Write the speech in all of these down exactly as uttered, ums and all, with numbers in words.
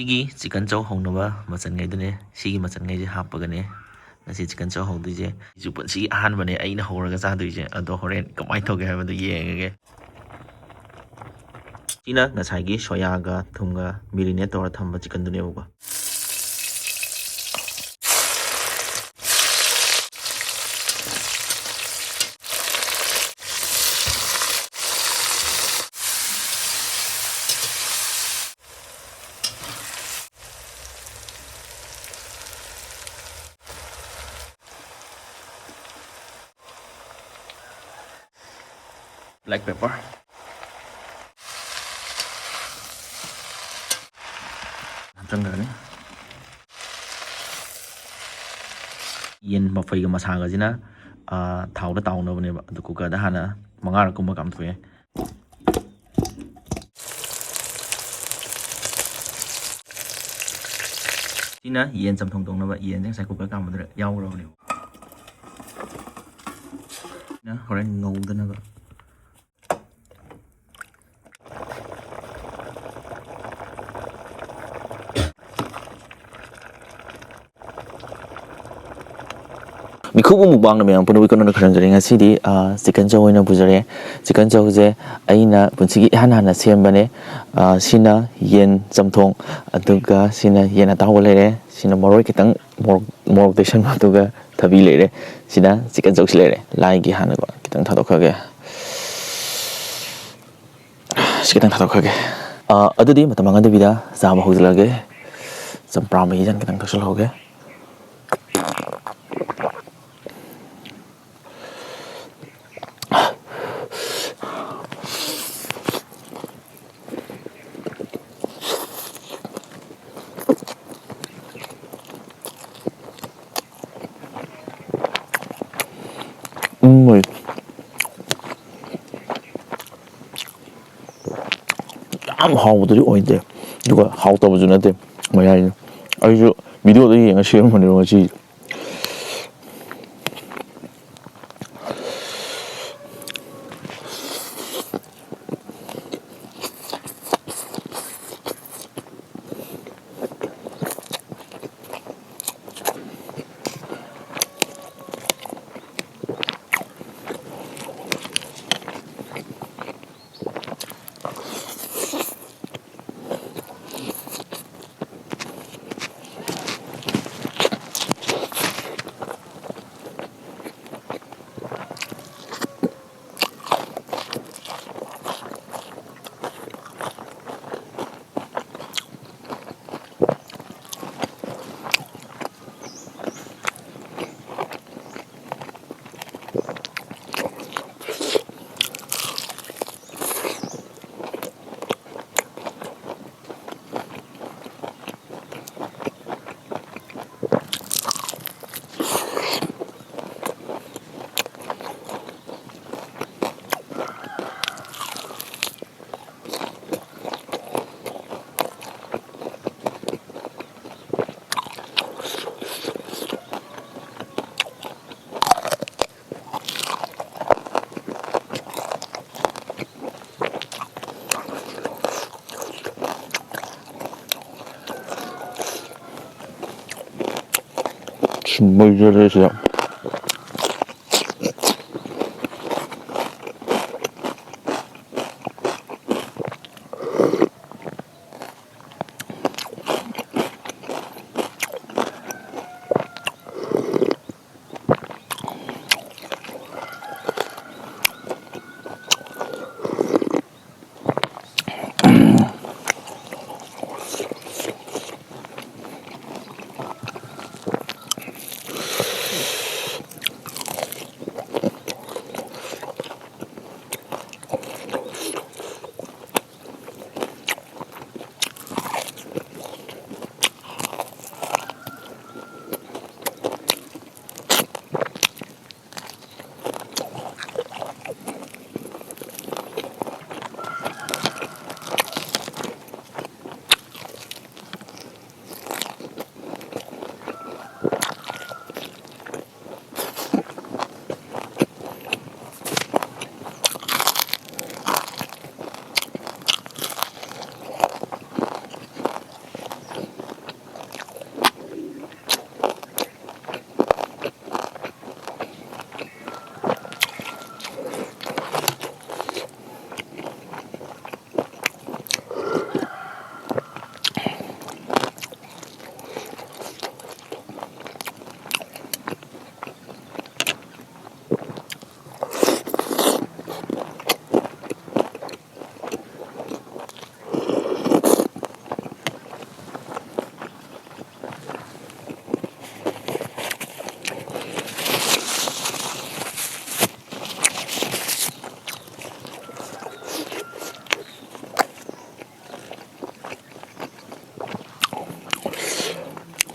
ꯁꯤꯒꯤ ꯆꯤꯛꯀꯟ ꯆꯧ ꯍꯧꯅꯕ ꯃꯆꯜꯉꯩꯗꯨꯅꯦ, ꯁꯤꯒꯤ ꯃꯆꯜꯉꯩꯁꯦ ꯍꯥꯞꯄꯒꯅꯦ ꯉꯁꯤ ꯆꯤꯛꯀꯟ ꯆꯧ ꯍꯧꯗꯣꯏꯁꯦ꯫ ꯁꯤꯁꯨ ꯄꯨꯟꯁꯤꯒꯤ ꯑꯍꯥꯟꯕꯅꯦ ꯑꯩꯅ ꯍꯧꯔꯒ ꯆꯥꯗꯣꯏꯁꯦ, ꯑꯗꯣ ꯍꯣꯔꯦꯟ ꯀꯃꯥꯏꯅ ꯇꯧꯒꯦ ꯍꯥꯏꯕꯗꯣ ꯌꯦꯡꯉꯒꯦ꯫ ꯁꯤꯅ ꯉꯁꯥꯏꯒꯤ ꯁꯣꯌꯥꯒ ꯊꯨꯝꯒ ꯃꯦꯔꯤꯅꯦꯠ ꯇꯧꯔ ꯊꯝꯕ ꯆꯤꯛꯀꯟꯗꯨꯅꯦꯕꯀꯣ꯫ Black pepper ꯍꯥꯞꯆꯤꯟꯈ꯭ꯔꯅꯤ꯫ ꯌꯦꯟ ꯃꯐꯩꯒ ꯃꯁꯥꯒꯁꯤꯅ, ꯑꯥ, ꯊꯥꯎꯗ ꯇꯥꯎꯅꯕꯅꯦꯕ꯫ ꯑꯗꯨ ꯀꯨꯀꯔꯗ ꯍꯥꯟꯅ ꯃꯉꯥꯔꯛ ꯀꯨꯝꯕ ꯀꯥꯝꯊꯣꯛꯑꯦ꯫ ꯁꯤꯅ ꯌꯦꯟ ꯆꯝꯊꯣꯡ ꯇꯧꯅꯕ ꯌꯦꯟꯁꯦ ꯉꯁꯥꯏ ꯀꯨꯀꯔ ꯀꯥꯝꯕꯗꯨꯗ ꯌꯥꯎꯈ꯭ꯔꯕꯅꯦꯕ꯫ ꯁꯤꯅ ꯍꯣꯔꯦꯟ ꯉꯧꯗꯅꯕ꯫ ꯃꯤꯈꯨꯕ ꯃꯨꯛꯕꯥꯡꯅ ꯃꯌꯥꯝ ꯄꯨꯝꯅꯃꯛ ꯀꯟꯅ ꯈꯨꯔꯨꯝꯖꯔꯤ꯫ ꯉꯁꯤꯗꯤ, ꯑ, ꯆꯤꯛꯀꯟ ꯆꯧ ꯑꯣꯏꯅ ꯄꯨꯖꯔꯦ꯫ ꯆꯤꯛꯀꯟ ꯆꯧꯁꯦ ꯑꯩꯅ ꯄꯨꯟꯁꯤꯒꯤ ꯏꯍꯥꯟ ꯍꯥꯟꯅ ꯁꯦꯝꯕꯅꯦ꯫ ꯑ, ꯁꯤꯅ ꯌꯦꯟ ꯆꯝꯊꯣꯡ, ꯑꯗꯨꯒ ꯁꯤꯅ ꯌꯦꯟ ꯑꯇꯥꯎꯕ ꯂꯩꯔꯦ, ꯁꯤꯅ ꯃꯔꯣꯏ ꯈꯤꯇꯪ, ꯃꯣꯔꯣꯛ, ꯃꯣꯔꯣꯛ ꯇꯩꯁꯟꯕ, ꯑꯗꯨꯒ ꯊꯕꯤ ꯂꯩꯔꯦ, ꯁꯤꯅ ꯆꯤꯛꯀꯟ ꯆꯧꯁꯤ ꯂꯩꯔꯦ꯫ ꯂꯥꯏꯒꯤ ꯍꯥꯟꯅꯀꯣ ꯈꯤꯇꯪ ꯊꯥꯗꯣꯛꯈ꯭ꯔꯒꯦ꯫ ꯁꯤ ꯈꯤꯇꯪ ꯊꯥꯗꯣꯛꯈ꯭ꯔꯒꯦ꯫ ꯑ, ꯑꯗꯨꯗꯤ ꯃꯇꯝ ꯃꯥꯡꯍꯟꯗꯕꯤꯗ ꯆꯥꯕ ꯍꯧꯖꯤꯜꯂꯒꯦ꯫ ꯆꯝꯄ꯭ꯔꯥ ꯃꯍꯤꯁꯤꯅ ꯈꯤꯇꯪ ꯊꯛꯆꯜꯍꯧꯒꯦ꯫ ꯎꯝ, ꯃꯣꯏ ꯌꯥꯝ ꯍꯥꯎꯕꯗꯨꯗꯤ ꯑꯣꯏꯗꯦ, ꯑꯗꯨꯒ ꯍꯥꯎꯇꯕꯁꯨ ꯅꯠꯇꯦ, ꯃꯌꯥꯏꯅꯦ꯫ ꯑꯩꯁꯨ ꯚꯤꯗꯤꯑꯣꯗ ꯌꯦꯡꯉ ꯁꯦꯝꯃꯝꯕꯅꯦꯕ ꯉꯁꯤ꯫ ꯃꯨꯟꯖꯜꯂꯦ ꯁꯤꯗ꯫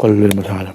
ꯀꯜꯂꯦ ꯃꯁꯥꯗ꯫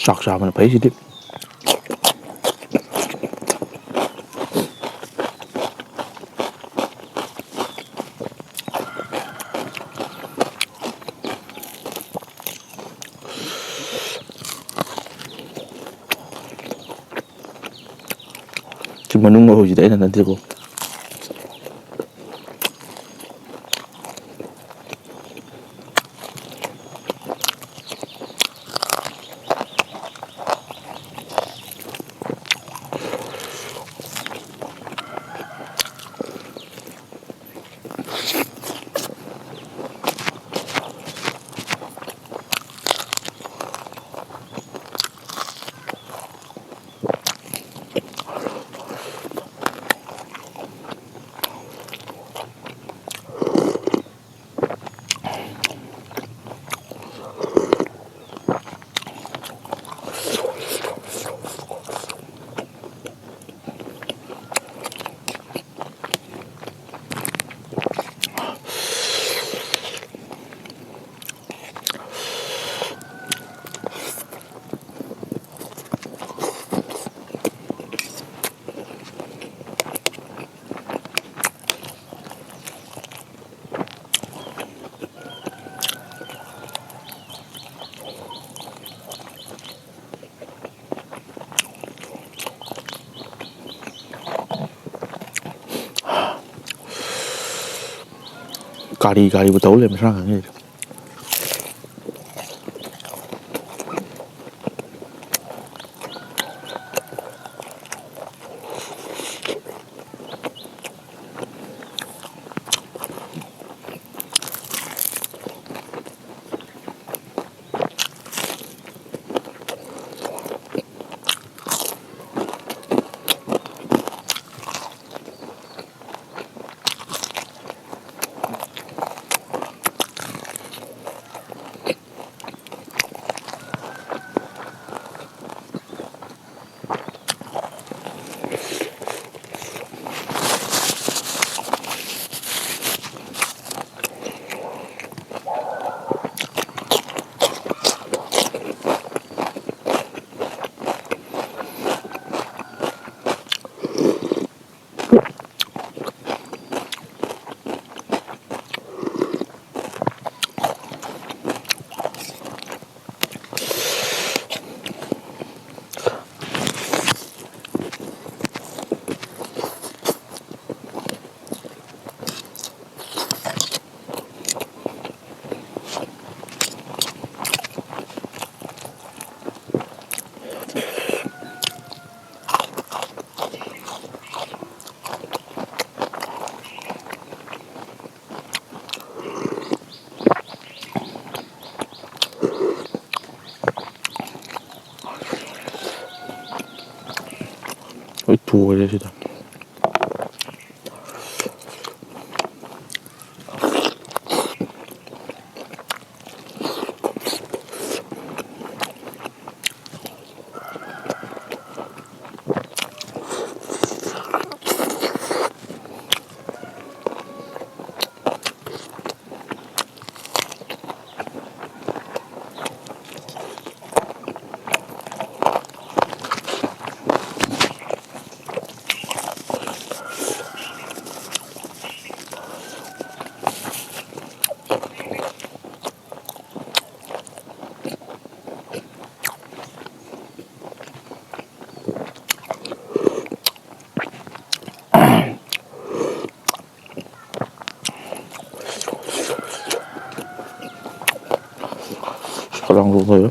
ꯆꯥꯛ ꯆꯥꯕꯅ ꯐꯩ ꯁꯤꯗꯤ꯫ ꯁꯤ ꯃꯅꯨꯡ ꯃꯍꯨꯁꯤꯗꯤ ꯑꯩꯅ ꯅꯠꯇꯦꯀꯣ꯫ ꯀꯥꯔꯤ ꯀꯥꯔꯤꯕꯨ ꯇꯧ ꯂꯩꯔꯝꯃꯦ ꯁꯣꯝ ꯅꯥꯀꯟꯒꯤꯗꯤ꯫ ꯂꯣꯏꯔꯦ ꯁꯤꯗ꯫ ꯈꯔ ꯂꯧꯊꯣꯛꯑꯦ꯫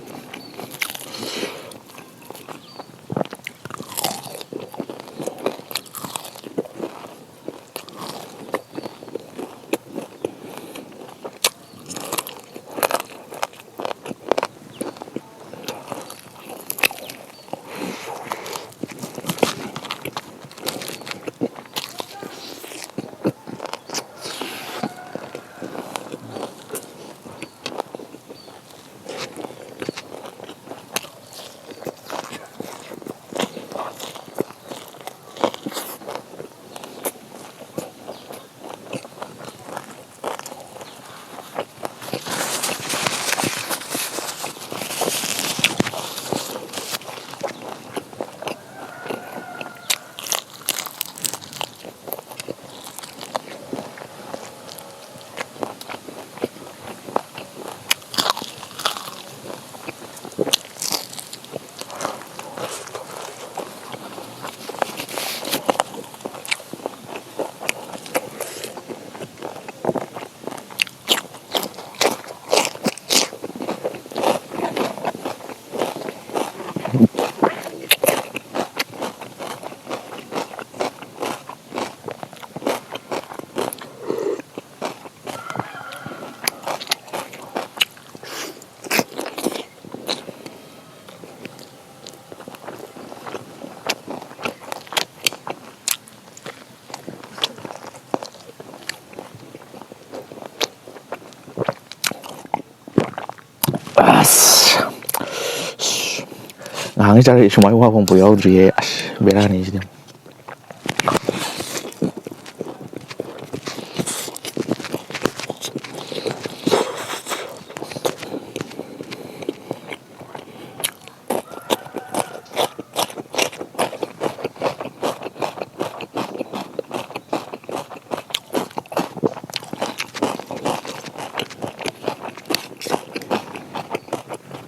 ꯉꯍꯥꯟꯒꯩ ꯆꯥꯔꯛꯏ ꯁꯨꯃꯥꯏꯅ ꯋꯥ ꯐꯪꯕ ꯌꯥꯎꯗ꯭ꯔꯤꯌꯦ꯫ ꯑꯁ, ꯕꯦꯔꯥꯅꯤ ꯁꯤꯗꯤ꯫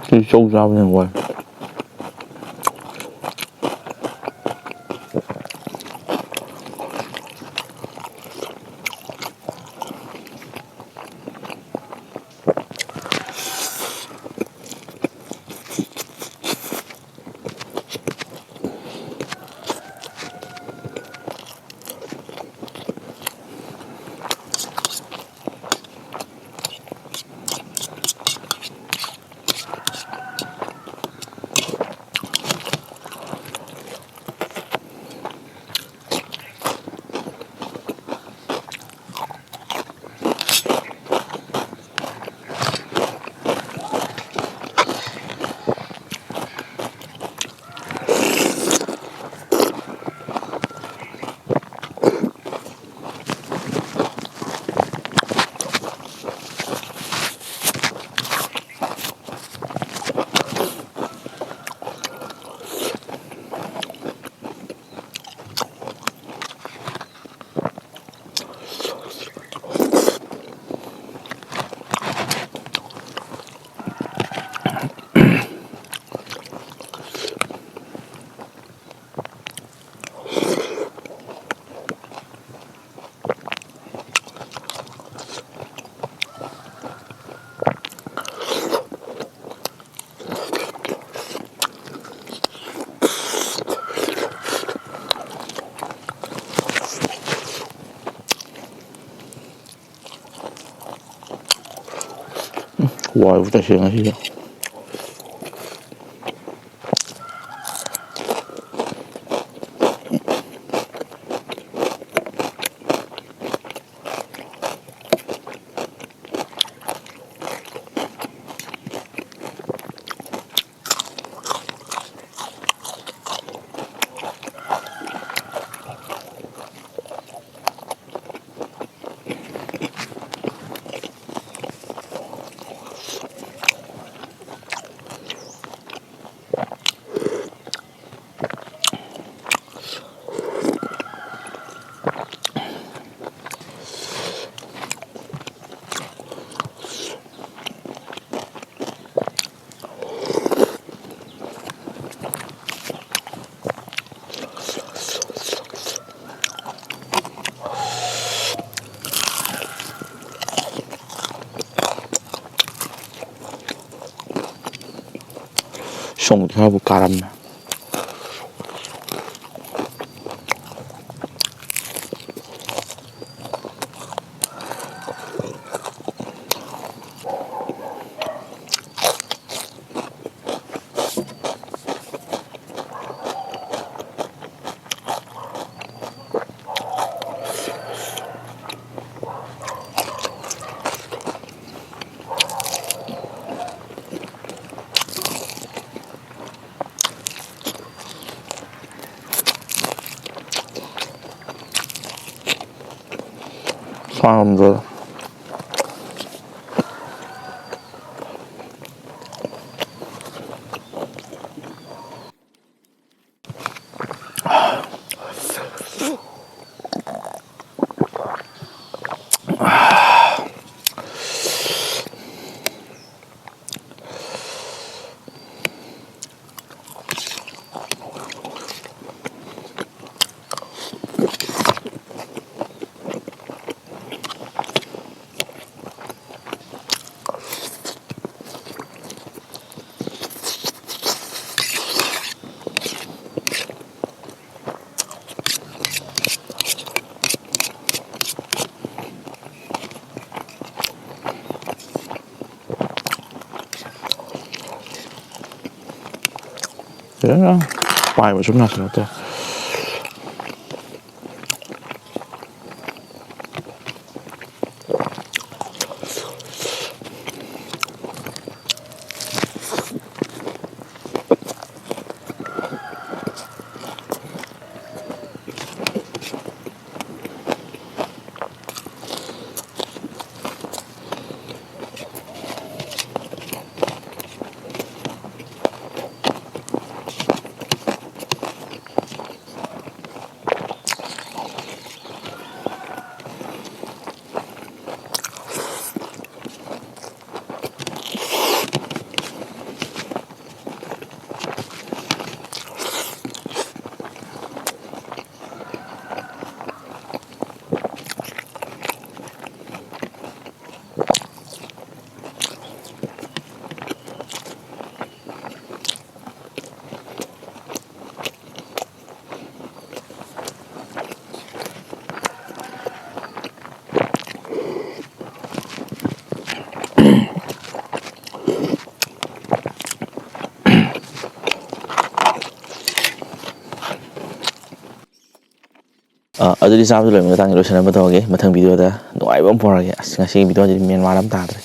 ꯁꯤ ꯆꯧ ꯆꯥꯕꯅ ꯍꯦꯟꯅ ꯋꯥꯏ꯫ ꯋꯥꯏꯕꯨ ꯇꯁꯦꯡꯅ ꯁꯤꯗ꯫ ꯆꯣꯡꯕꯗꯤ ꯈꯔꯕꯨ ꯀꯥꯔꯝꯃꯦ꯫ ꯁꯥꯔꯝꯗ꯭ꯔꯦꯗ꯫ ꯑꯦ, ꯄꯥꯏꯕ ꯁꯨꯝ ꯌꯥꯁꯤꯜꯂꯛꯇ꯭ꯔꯦ꯫ ꯑꯗꯨꯗꯤ ꯆꯥꯕꯗ ꯂꯣꯏꯕ ꯃꯇꯥꯡꯗ ꯂꯣꯏꯁꯤꯟꯅꯕ ꯇꯧꯔꯒꯦ꯫ ꯃꯊꯪ ꯚꯤꯗꯤꯑꯣꯗ ꯅꯨꯡꯉꯥꯏꯕ ꯑꯃ ꯄꯨꯔꯛꯑꯒꯦ꯫ ꯑꯁ, ꯉꯁꯤꯒꯤ ꯚꯤꯗꯤꯑꯣꯁꯤꯗꯤ ꯃꯦꯟ ꯃꯥꯟ ꯑꯃ ꯇꯥꯗ꯭ꯔꯦ꯫